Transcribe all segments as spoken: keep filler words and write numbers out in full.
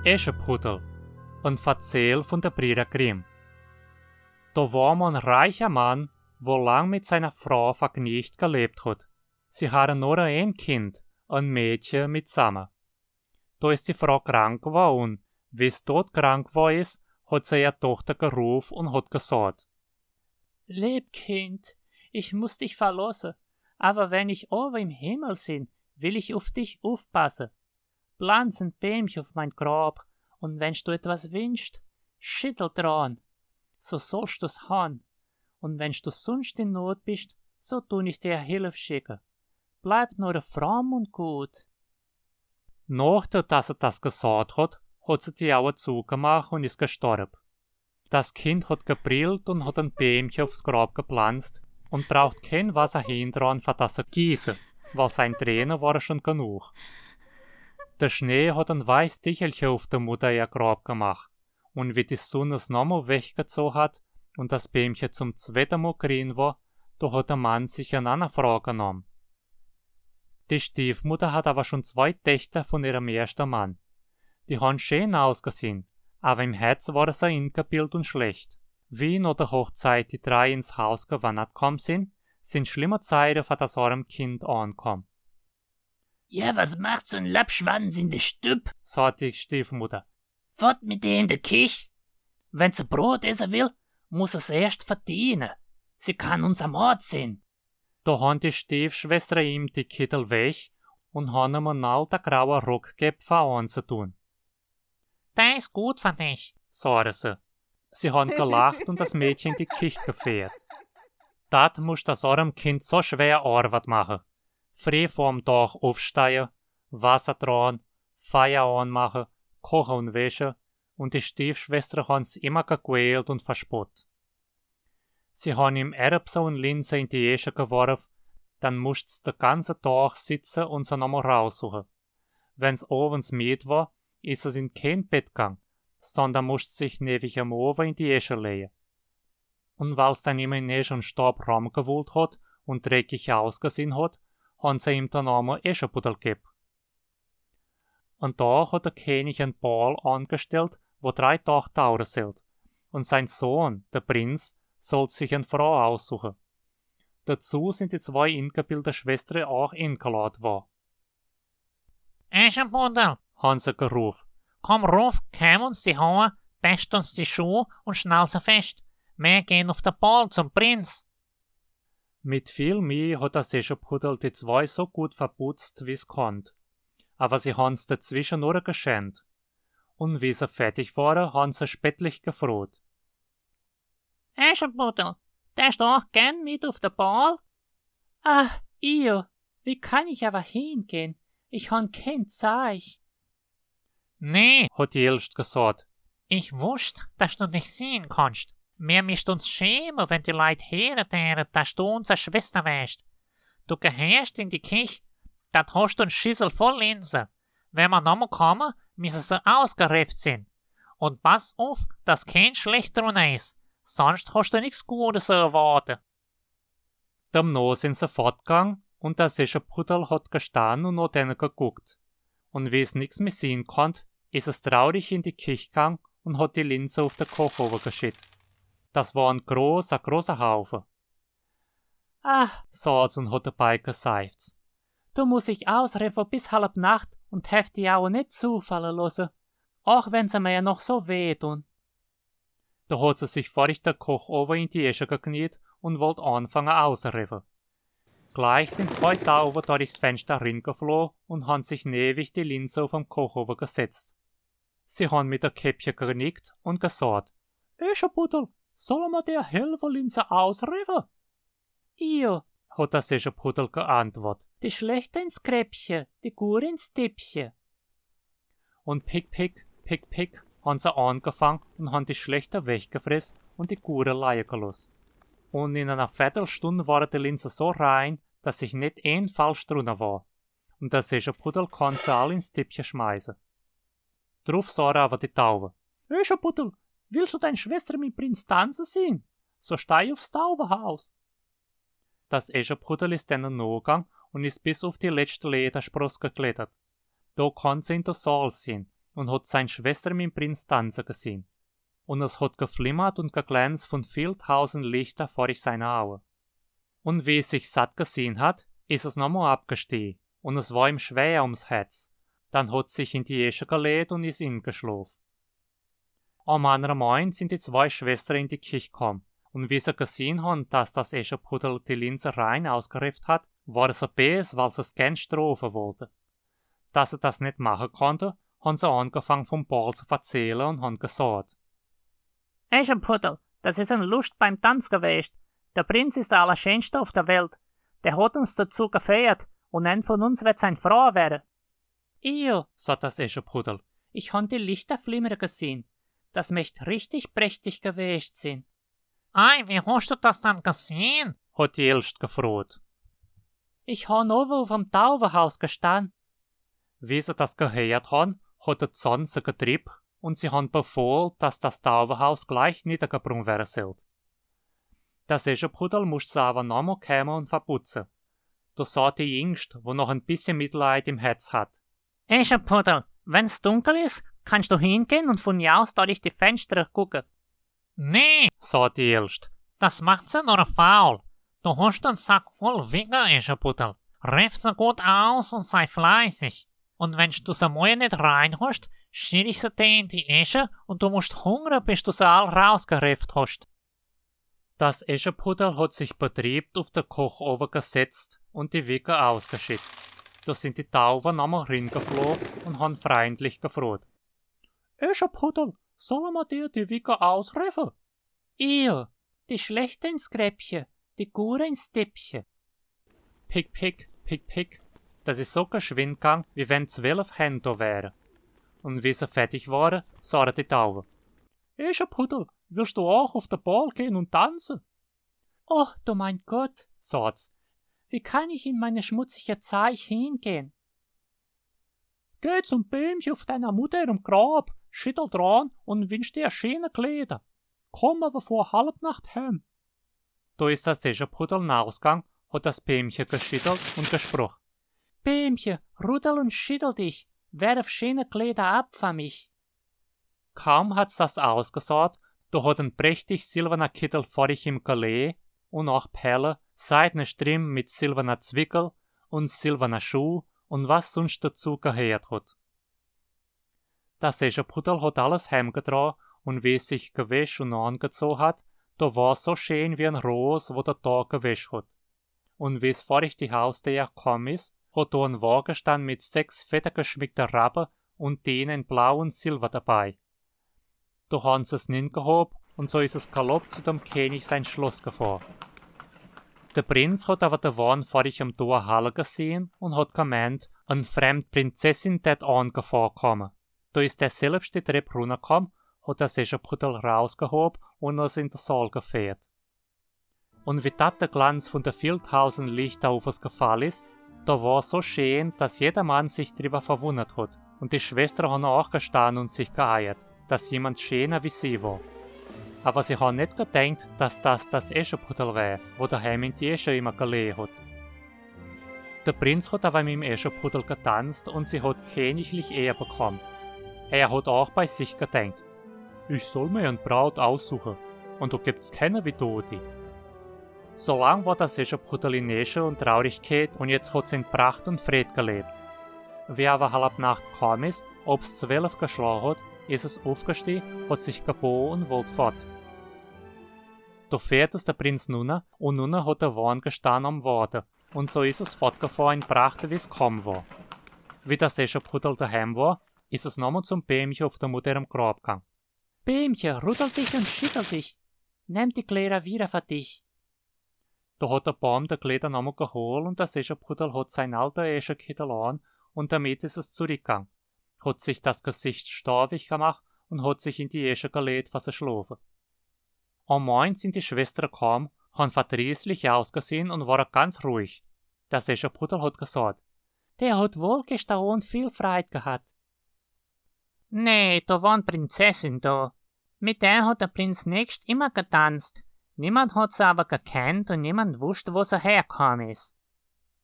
Escheputtel, ein Verzähl von der Brüder Grimm. Da war mal ein reicher Mann, wo lang mit seiner Frau vergnügt gelebt hat. Sie hatten nur ein Kind, ein Mädchen mit Sommer. Da ist die Frau krank geworden und wie sie dort krank war ist, hat sie ihre Tochter gerufen und hat gesagt: Lieb Kind, ich muss dich verlassen, aber wenn ich oben im Himmel bin, will ich auf dich aufpassen. Pflanz ein Bäumchen auf mein Grab und wenn du etwas wünschst, schüttel dran. So sollst du's haben. Und wenn du sonst in Not bist, so tu ich dir Hilfe schicken. Bleib nur fromm und gut. Nachdem dass er das gesagt hat, hat sie die Augen zugemacht und ist gestorben. Das Kind hat gebrüllt und hat ein Bäumchen aufs Grab gepflanzt und braucht kein Wasser hindran, für das er gießen, weil seine Tränen waren schon genug. Der Schnee hat ein weißes Tüchelchen auf der Mutter ihr Grab gemacht. Und wie die Sonne es nochmal weggezogen hat und das Bäumchen zum zweiten Mal grün war, da hat der Mann sich eine andere Frau genommen. Die Stiefmutter hat aber schon zwei Töchter von ihrem ersten Mann. Die haben schön ausgesehen, aber im Herz waren sie eingebildet und schlecht. Wie nach der Hochzeit die drei ins Haus gewandert gekommen sind, sind schlimme Zeiten für das arme Kind angekommen. Ja, was macht so ein Lappschwanz in der Stube?, sagt die Stiefmutter. Fort mit ihr in die Küche. Wenn sie Brot essen will, muss sie es erst verdienen. Sie kann uns am Ort sein. Da haben die Stiefschwestern ihm die Kittel weg und haben ihm einen alten grauen Rock gegeben, für anzutun. Der ist gut für dich, sagen sie. Sie haben gelacht und das Mädchen in die Küche geführt. Dort muss das arme Kind so schwer Arbeit machen. Früh vorm Tag aufstehen, Wasser tragen, Feuer anmachen, kochen und waschen, und die Stiefschwestern haben es immer gequält und verspottet. Sie haben ihm Erbsen und Linsen in die Esche geworfen, dann musste es den ganzen Tag sitzen und sie nochmal raussuchen. Wenn es abends müde war, ist es in kein Bett gegangen, sondern musste sich neben dem Ofen in die Esche legen. Und weil es dann immer in Esche und Staub rumgewühlt hat und dreckig ausgesehen hat, haben sie ihm den Namen Escheputtel gegeben. Und da hat der König einen Ball angestellt, wo drei Tage dauern sollte. Und sein Sohn, der Prinz, sollte sich eine Frau aussuchen. Dazu sind die zwei eingebildeten Schwestern auch eingeladen worden. Escheputtel, haben sie gerufen, komm rauf, kämm uns die Haare, bürst uns die Schuhe und schnall sie fest. Wir gehen auf den Ball zum Prinz. Mit viel Mühe hat das Escheputtel die zwei so gut verputzt, wie es konnte. Aber sie haben es dazwischen nur geschämt. Und wie sie fertig waren, haben sie spöttisch gefragt: Escheputtel, tätst du auch gern mit auf den Ball? Ach, ich, wie kann ich aber hingehen? Ich habe keine Zeit. Nee, hat die Älteste gesagt. Ich wusste, dass du nicht singen kannst. Wir müssen uns schämen, wenn die Leute hören täten, dass du unsere Schwester wärst. Du gehörst in die Küche, dort hast du eine Schüssel voll Linsen. Wenn wir nochmal kommen, müssen sie ausgereift sein. Und pass auf, dass kein schlechter drunter ist, sonst hast du nichts Gutes zu erwarten. Demnach sind sie fortgegangen und das Escheputtel hat gestanden und nach denen geguckt. Und wie es nichts mehr sehen konnte, ist es traurig in die Küche gegangen und hat die Linsen auf den Kochofen geschüttet. Das war ein großer, großer Haufen. Ah, sagt es und hat dabei geseufzt. Du musst dich ausreifen bis halb Nacht und darfst die Augen nicht zufallen lassen, auch wenn sie mir noch so weh tun. Da hat sie sich vor den Kochofen in die Esche gekniet und wollte anfangen ausreifen. Gleich sind zwei Tauben durchs Fenster reingeflogen und haben sich neben die Linsen auf den Kochofen gesetzt. Sie haben mit den Köpfchen genickt und gesagt: Escheputtel, sollen wir dir helfen, Linsen ausreifen? Ich, hat das Escheputtel geantwortet. Die Schlechten ins Kröpfchen, die Guten ins Dippchen. Und pick, pick, pick, pick, haben sie angefangen und haben die Schlechten weggefressen und die Guten liegen gelassen. Und in einer Viertelstunde waren die Linsen so rein, dass sich nicht ein Falsch drunter war. Und das Escheputtel konnte sie alle ins Dippchen schmeißen. Drauf sagen aber die Tauben: Escheputtel, willst du deine Schwester mit dem Prinz tanzen sehen? So steig aufs Taubenhaus. Das Escheputtel ist denen nachgegangen und ist bis auf die letzte Leiterspross geklettert. Da konnte sie in den Saal sehen und hat seine Schwester mit dem Prinz tanzen gesehen. Und es hat geflimmert und geglänzt von viel tausend Lichter vor seinen Augen. Und wie es sich satt gesehen hat, ist es nochmal abgestiegen und es war ihm schwer ums Herz. Dann hat es sich in die Eschen gelegt und ist eingeschlafen. Am anderen Morgen sind die zwei Schwestern in die Küche gekommen und wie sie gesehen haben, dass das Eschenpuddel die Linse rein ausgerifft hat, waren sie böse, weil sie es gern strafen wollten. Dass sie das nicht machen konnten, haben sie angefangen vom Ball zu erzählen und haben gesagt: Eschenpuddel, das ist eine Lust beim Tanz gewesen. Der Prinz ist der Allerschönste auf der Welt. Der hat uns dazu verführt und einer von uns wird seine Frau werden. Io, sagt das Eschenpuddel, ich habe die Lichter flimmern gesehen. Das möchte richtig prächtig gewesen sein. Ei, wie hast du das dann gesehen? Hat die Älteste gefragt. Ich habe oben auf dem Taubenhaus gestanden. Wie sie das gehört haben, hat der Zorn sie getrieben und sie haben befohlen, dass das Taubenhaus gleich niedergebrannt werden soll. Das Eschenpuddel musste sie aber nochmal kämmen und verputzen. Da sagt die Jüngste, wo noch ein bisschen Mitleid im Herz hat: Eschenpuddel, wenn es dunkel ist, kannst du hingehen und von hier aus durch die Fenster gucken. Nee, sagt die Älteste, das macht sie nur faul. Du hast einen Sack voll Wicker, Eschenpuddel. Riff sie gut aus und sei fleißig. Und wenn du sie morgen nicht rein hast, schütte ich sie dir in die Eschen und du musst hungern, bis du sie all rausgerifft hast. Das Eschenpuddel hat sich betrübt auf den Kochofen gesetzt und die Wicker ausgeschüttet. Da sind die Tauben nochmal reingeflogen und haben freundlich gefragt: Eschenpuddel, sollen wir dir die Wicker ausriffen? Ihr, die Schlechte ins Gräbchen, die Gute ins Dippchen. Pick, pick, pick, pick. Das ist so geschwind gegangen, wie wenn zwölf Hände da wären. Und wie sie fertig waren, sagen die Tauben: Eschenpuddel, willst du auch auf den Ball gehen und tanzen? Oh, du mein Gott, sagt es, wie kann ich in meine schmutzige Zeug hingehen? Geh zum Bäumchen auf deiner Mutter ihrem Grab, schüttel dran und wünsch dir schöne Kleider. Komm aber vor Halbnacht heim. Da ist das Eschenpuddel hinausgegangen, hat das Bäumchen geschüttelt und gesprochen: Bäumchen, ruddel und schüttel dich, werf schöne Kleider ab für mich. Kaum hat es das ausgesagt, da hat ein prächtig silberner Kittel vor ihm gelegen und auch Perlen, seidene Strümpfe mit silberner Zwickel und silberner Schuh und was sonst dazu gehört hat. Das Eschenpuddel hat alles heimgetragen und wie es sich gewaschen und angezogen hat, da war es so schön wie ein Ross, wo der Tag gewaschen hat. Und wie es vor die Haustür gekommen ist, hat da ein Wagen gestanden mit sechs federgeschmückten Raben und die in Blau und Silber dabei. Da haben sie es hingehoben und so ist es galopp zu dem König sein Schloss gefahren. Der Prinz hat aber den Wagen vor dem Tor halten gesehen und hat gemeint, eine fremde Prinzessin täte angefahren kommen. Da ist er selbst die Treppe runtergekommen, hat das Eschenpuddel rausgehoben und es in den Saal geführt. Und wie da der Glanz von den vielen tausend Lichtern auf es gefallen ist, da war es so schön, dass jedermann sich darüber verwundert hat. Und die Schwestern haben auch gestanden und sich geärgert, dass jemand schöner wie sie war. Aber sie haben nicht gedacht, dass das das Eschenpuddel wäre, wo daheim in der Esche immer gelegen hat. Der Prinz hat aber mit dem Eschenpuddel getanzt und sie hat königliche Ehre bekommen. Er hat auch bei sich gedacht: Ich soll mir eine Braut aussuchen, und da gibt es keine wie die. So lang war das Eschenpuddel in Esche und Traurigkeit und jetzt hat es in Pracht und Freiheit gelebt. Wie aber Halbnacht gekommen ist, ob es zwölf geschlagen hat, ist es aufgestanden, hat sich gebogen und wollte fort. Da fährt es der Prinz hinunter und hinunter hat der Wagen gestanden am Warten und so ist es fortgefahren in Pracht, wie es gekommen war. Wie das Eschenpuddel daheim war, ist es nochmal zum Bäumchen auf der Mutter ihrem Grab gegangen. Bäumchen, ruddel dich und schüttel dich. Nimm die Kleider wieder für dich. Da hat der Baum die Kleider nochmal geholt und das Eschenpuddel hat sein altes Eschenkittel an und damit ist es zurückgegangen, hat sich das Gesicht staubig gemacht und hat sich in die Esche gelegt, um zu schlafen. Am Morgen sind die Schwestern gekommen, haben verdrießlich ausgesehen und waren ganz ruhig. Das Eschenpuddel hat gesagt: Der hat wohl gestern Abend viel Freude gehabt. Nee, da war eine Prinzessin da. Mit der hat der Prinz nächst immer getanzt. Niemand hat sie aber gekannt und niemand wusste, wo sie hergekommen ist.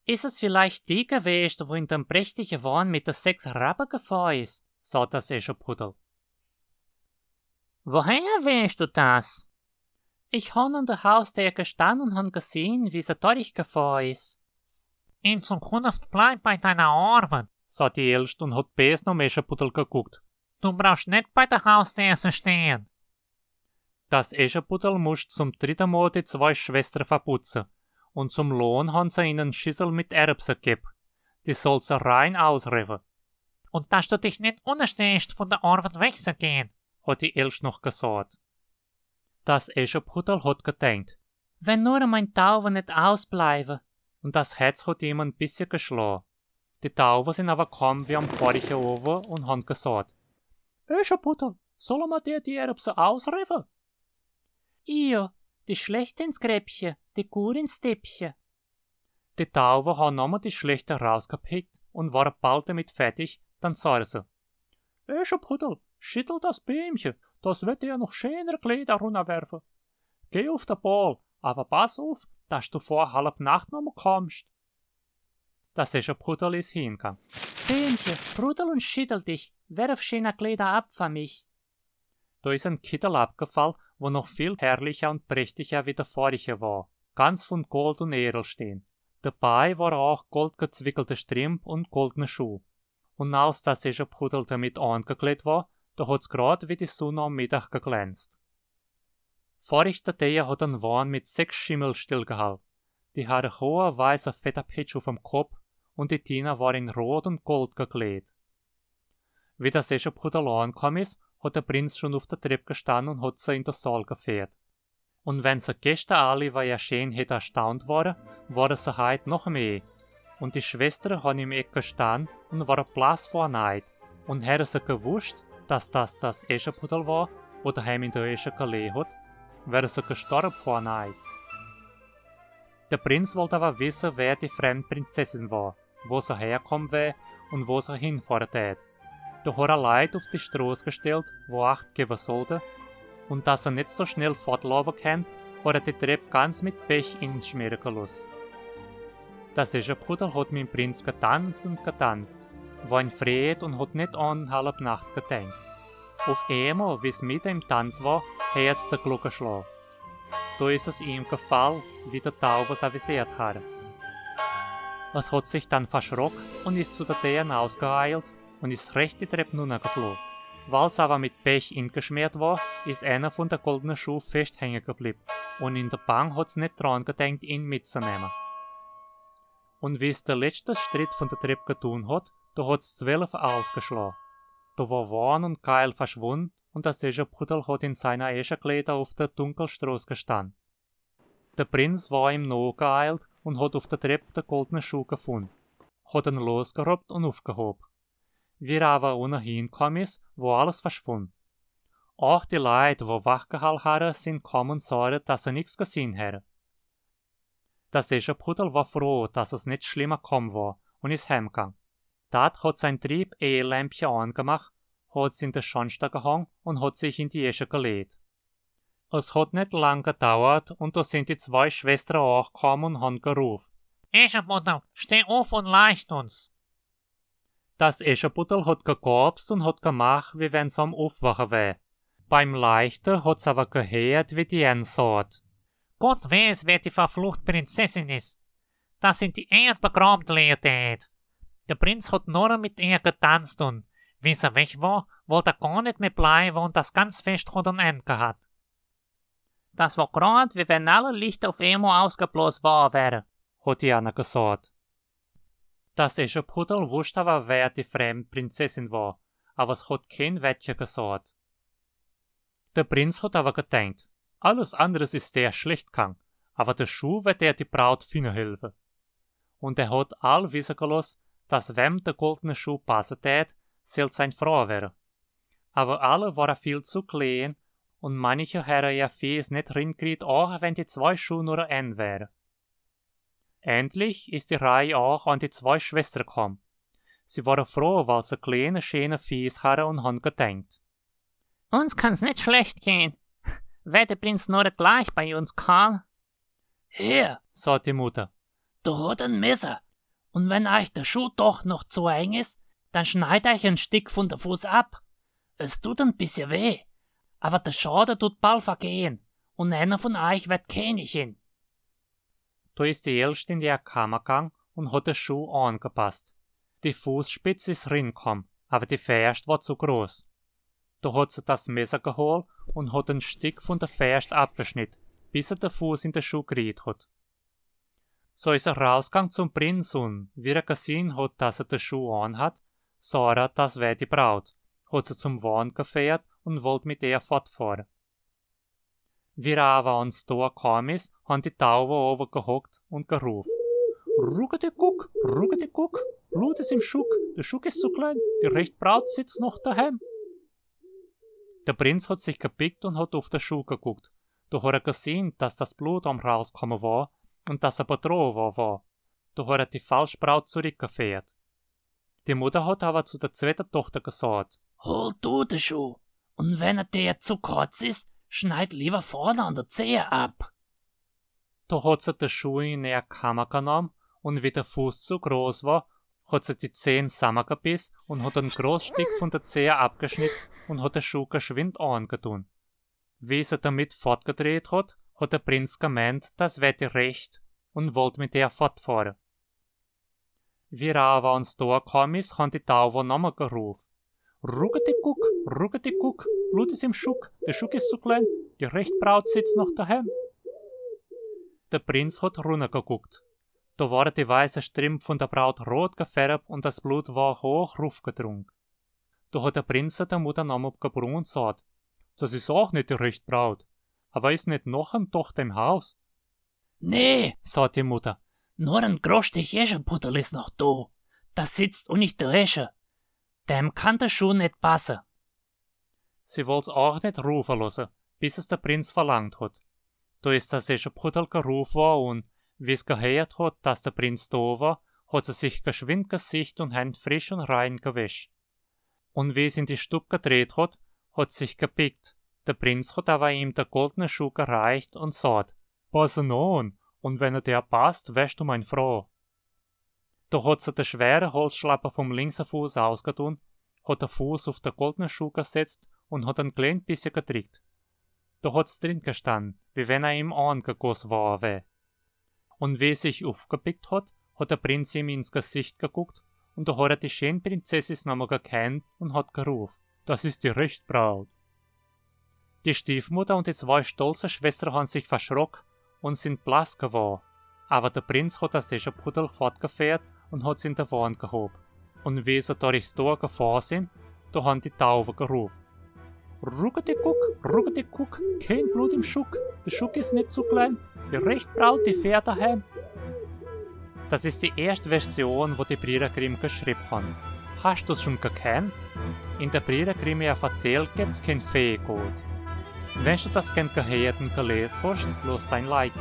Ist es vielleicht die gewesen, wo in dem prächtigen Wagen mit den sechs Raben gefahren ist? sagt das Eschenpuddel. Woher weescht du das? Ich han an der Haustür gestanden und han gesehen, wie se durchgefahren ist. In Zukunft bleib bei deiner Arbeit, sagt die Älteste und hat bös nom Eschenpuddel geguckt. Du brauchst nicht bei der Haustür zu stehen. Das Eschenpuddel musst zum dritten Mal die zwei Schwestern verputzen. Und zum Lohn han se ihnen Schüssel mit Erbsen gegeben. Die soll se rein ausreiben. Und dass du dich nicht anstrengst, von der Arbeit wegzugehen, hat die Älteste noch gesagt. Das Eschenpuddel hat gedacht, wenn nur mein Tauwe nicht ausbleibe. Und das Herz hat ihm ein bisschen geschlagen. Die Tauwe sind aber kaum wie am vorigen Abend und han gesagt: Eschenpuddel, soll ma dir die Erbsen ausreiben? Ihr, die schlecht ins Gräbchen, die gut ins Däppchen. Die Tauwe han nochmal die schlechte rausgepickt und war bald damit fertig, dann sagt se: Eschenpuddel, schüttel das Bäumchen, das wird dir noch schöner Kleider runterwerfen. Geh auf den Ball, aber pass auf, dass du vor halb Nacht nochmal kommst. Das Eschenpuddel ist hingegangen. Bäumchen, ruddel und schüttel dich, werf schöne Kleider ab für mich. Da ist ein Kittel abgefallen, wo noch viel herrlicher und prächtiger wie der vorige war, ganz von Gold und Edelstein. Dabei war auch goldgezwickelte Strümp und goldene Schuh. Und als das Eschenpuddel damit angekleidet war, da hat's grad wie die Sonne am Mittag geglänzt. Vor der Tür hat ein Wahn mit sechs Schimmel stillgehalten. Die hatte hohe weiße Federpetsch auf dem Kopf und die Diener war in Rot und Gold gekleidet. Wie das Eschenpuddel angekommen ist, hat der Prinz schon auf der Treppe gestanden und hat sie in den Saal geführt. Und wenn sie gestern alle wegen ihrer Schönheit erstaunt waren, waren sie heut noch mehr. Und die Schwestern haben im Eck gestanden und waren blass vor Neid. Und hätten sie gewusst, dass das das Eschenpuddel war, wo daheim in der Esche gelegen hat, wären sie gestorben vor Neid. Der Prinz wollte aber wissen, wer die fremde Prinzessin war, wo sie hergekommen wäre und wo sie hinfahren täte. Da hat er Leute auf die Straße gestellt, wo Acht geben sollten, und dass er nicht so schnell fortlaufen könnte, hat er die Treppe ganz mit Pech einschmieren gelassen. Das Eschenpuddel hat mit dem Prinz getanzt und getanzt, war in Freude und hat nicht an halb Nacht gedacht. Auf einmal, wie es mitten im Tanz war, hört's die Glocke schlagen. Da ist es ihm gefallen, wie die Tauwe es avisiert hat. Es hat sich dann verschrocken und ist zu der Tür hinausgeeilt und ist recht die Treppe runtergeflogen. Weil es aber mit Pech eingeschmiert war, ist einer von den goldenen Schuhen fest hängen geblieben und in der Bang hat's nicht dran gedacht, ihn mitzunehmen. Und wie es der letzte Schritt von der Treppe getan hat, da hat's zwölf ausgeschlagen. Da war Wahn und Keil verschwunden und das Eschenpuddel hat in seinen Eschenkleidern auf der Dunkelstraße gestanden. Der Prinz war ihm nachgeeilt und hat auf der Treppe den goldenen Schuh gefunden, hat ihn losgeruppt und aufgehoben. Wie er aber unten hingekommen ist, war alles verschwunden. Auch die Leute, wo wachgehalten haben, sind gekommen und sagen, dass sie nichts gesehen hätten. Das Eschenpuddel war froh, dass es nicht schlimmer gekommen war, und ist heimgegangen. Dort hat es ein Treibelämpchen angemacht, hat es in den Schornstein gehangen und hat sich in die Esche gelegt. Es hat nicht lang gedauert und da sind die zwei Schwestern auch gekommen und haben gerufen: Eschenpuddel, steh auf und leucht uns! Das Eschenpuddel hat gegopst und hat gemacht, wie wenn es am Aufwachen wäre. Beim Leuchten hat es aber gehört, wie die eine sagt: Gott weiß, wer die verfluchte Prinzessin ist. Dass sie in die Erde begraben liegt. Der Prinz hat nur mit ihr getanzt und, wie sie weg war, wollte er gar nicht mehr bleiben und das ganze Fest hat ein Ende gehabt. Das war grad, wie wenn alle Lichter auf einmal ausgeblasen worden wären, hat die eine gesagt. Das Eschenpuddel wusste aber, wer die fremde Prinzessin war, aber es hat kein Wörtchen gesagt. Der Prinz hat aber gedacht, alles andere ist sehr schlecht gegangen, aber der Schuh wird der die Braut finden helfen. Und er hat alle wissen gelassen, dass wem der goldene Schuh passen tät, soll seine Frau werden. Aber alle waren viel zu klein und manche hätten ihr Fieß nicht hingekriegt, auch wenn die zwei Schuhe nur ein wären. Endlich ist die Reihe auch an die zwei Schwestern gekommen. Sie waren froh, weil sie kleine, schöne Fieß hatten und haben gedacht: Uns kann's nicht schlecht gehen. Wird der Prinz nur gleich bei uns kommen? Hier, sagt die Mutter, da hat ein Messer. Und wenn euch der Schuh doch noch zu eng ist, dann schneid euch ein Stück von der Fuß ab. Es tut ein bisschen weh, aber der Schaden tut bald vergehen und einer von euch wird Königin.“ Da ist die Älteste in die Kammer gegangen und hat den Schuh angepasst. Die Fußspitze ist ringekommen, aber die Ferse war zu groß. Da hat sie das Messer geholt und hat ein Stück von der Ferse abgeschnitten, bis sie den Fuß in den Schuh gekriegt hat. So ist sie rausgegangen zum Prinz und, wie sie gesehen hat, dass er den Schuh anhat, sagt sie, das wäre die Braut, hat sie zum Wagen geführt und wollte mit ihr fortfahren. Wie sie aber ans Tor gekommen ist, haben die Tauben oben gehockt und gerufen: „Rucketiguck, rucketiguck, Blut ist im Schuck, der Schuck ist zu klein, die rechte Braut sitzt noch daheim.“ Der Prinz hat sich gebückt und hat auf den Schuh geguckt. Da hat er gesehen, dass das Blut am Rauskommen war und dass er betrogen war. Da hat er die falsche Braut zurückgeführt. Die Mutter hat aber zu der zweiten Tochter gesagt: „Hol du den Schuh, und wenn er dir zu kurz ist, schneid lieber vorne an der Zehe ab.“ Da hat sie den Schuh in ihre Kammer genommen und, wie der Fuß zu groß war, hat sie die Zehe zusammengebissen und hat ein großes Stück von der Zehe abgeschnitten und hat den Schuh geschwind angetan. Wie sie damit fortgedreht hat, hat der Prinz gemeint, das wäre die rechte, und wollte mit ihr fortfahren. Wie sie aber ans Tor gekommen ist, haben die Tauben nochmal gerufen: „Rucketiguck, rucketiguck, Blut ist im Schuck, der Schuck ist zu klein, die rechte Braut sitzt noch daheim.“ Der Prinz hat runtergeguckt. Da waren die weißen Strümpfe von der Braut rot gefärbt und das Blut war hoch raufgedrungen. Da hat der Prinz der Mutter nochmal gebrungen und sagt: „Das ist auch nicht die rechte Braut. Aber ist nicht noch eine Tochter im Haus?“ „Nee“, sagt die Mutter, „nur ein großes Stück Eschenpuddel ist noch da. Das sitzt unter der Esche. Dem kann der Schuh nicht passen.“ Sie wollte es auch nicht rufen lassen, bis es der Prinz verlangt hat. Da ist das Eschenpuddel gerufen worden und, wie sie gehört hat, dass der Prinz da war, hat sie sich geschwind Gesicht und Hände frisch und rein gewaschen. Und wie sie in die Stube getreten hat, hat sie sich gebückt. Der Prinz hat aber ihr den goldenen Schuh gereicht und sagt: „Pass ihn an, und wenn er dir passt, wirst du meine Frau.“ Da hat sie den schweren Holzschlappen vom linken Fuß ausgetan, hat den Fuß auf den goldenen Schuh gesetzt und hat ein klein bisschen gedrückt. Da hat es drin gestanden, wie wenn er in Wein gegossen worden wäre. Und wie sie sich aufgebückt hat, hat der Prinz ihr ins Gesicht geguckt und da hat er die schöne Prinzessin nochmal gekannt und hat gerufen: „Das ist die rechte Braut.“ Die Stiefmutter und die zwei stolzen Schwestern haben sich erschrocken und sind blass geworden. Aber der Prinz hat das Eschenpuddel fortgeführt und hat es in den Wagen gehoben. Und wie sie durchs Tor gefahren sind, da haben die Tauben gerufen: „Rucketiguck, rucketiguck, kein Blut im Schuck, der Schuck ist nicht zu klein, die rechte Braut, die fährt daheim.“ Das ist die erste Version, wo die Brüder Grimm geschrieben haben. Hast du es schon gekannt? In der Brüder Grimm ihr Erzähl gibt es keinen Feengold. Wenn du das gern gehört und gelesen hast, lass ein Like.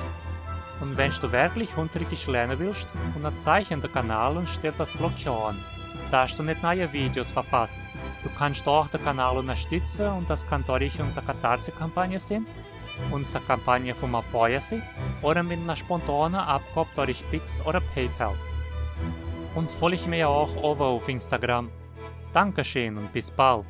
Und wenn du wirklich unsere Geschichte lernen willst, unterzeichne den Kanal und stell das Glöckchen an, dass du nicht neue Videos verpasst. Du kannst auch den Kanal unterstützen und das kann durch unsere Katharsis-Kampagne sein, unsere Kampagne vom Apoia-Sinn oder mit einer spontanen Abgabe durch Pix oder PayPal. Und folge mir auch oben auf Instagram. Dankeschön und bis bald.